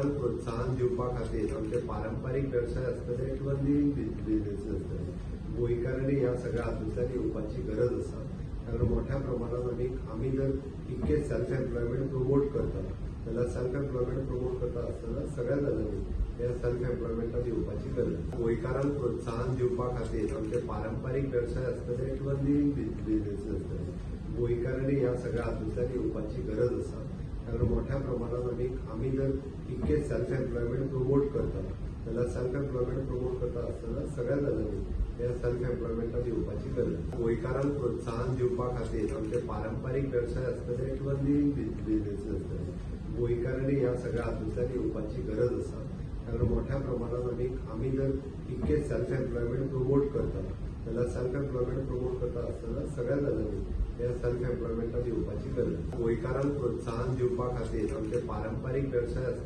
गोंयकारांक प्रोत्साहन दिवपा खातीर आमचे पारंपारीक वेवसाय आसतले किंवा न्यू बिझनेसीस आसतले, गोंयकारांनी ह्या सगळ्या हातूंतल्यान येवपाची गरज आसा. कारण मोठ्या प्रमाणात आमी जर इतके सेल्फ एम्प्लॉयमेंट प्रमोट करता जाल्यार सेल्फ एम्प्लॉयमेंट प्रमोट करता आसतना सगळ्या जाणांनी ह्या सेल्फ एम्प्लॉयमेंटात येवपाची गरज आसा. गोंयकारांक प्रोत्साहन दिवपा खातीर आमचे पारंपारीक वेवसाय आसतले किंवा न्यू बिझनेसीस आसतले, गोंयकारांनी ह्या सगळ्या हातूंतल्यान येवपाची गरज आसा. कारण मोठ्या प्रमाणात आमी जर इतके सेल्फ एम्प्लॉयमेंट प्रमोट करता जाल्यार सेल्फ एम्प्लॉयमेंट प्रमोट करता आसतना सगळ्या जाणांनी ह्या सेल्फ एम्प्लॉयमेंटात येवपाची गरज आसा. गोंयकारांक प्रोत्साहन दिवपा खातीर आमचे पारंपारीक वेवसाय आसतले किंवा न्यू बिझनेसीस आसतले, गोंयकारांनी ह्या सगळ्या हातूंतल्यान येवपाची गरज आसा. कारण मोठ्या प्रमाणात आमी जर इतके सेल्फ एम्प्लॉयमेंट प्रमोट करता जाल्यार सेल्फ एम्प्लॉयमेंट प्रमोट करता आसतना सगळ्या जाणांनी ह्या सेल्फ एम्प्लॉयमेंटात येवपाची गरज आसा. गोंयकारांक प्रोत्साहन दिवपा खातीर आमचे पारंपारीक वेवसाय आसतले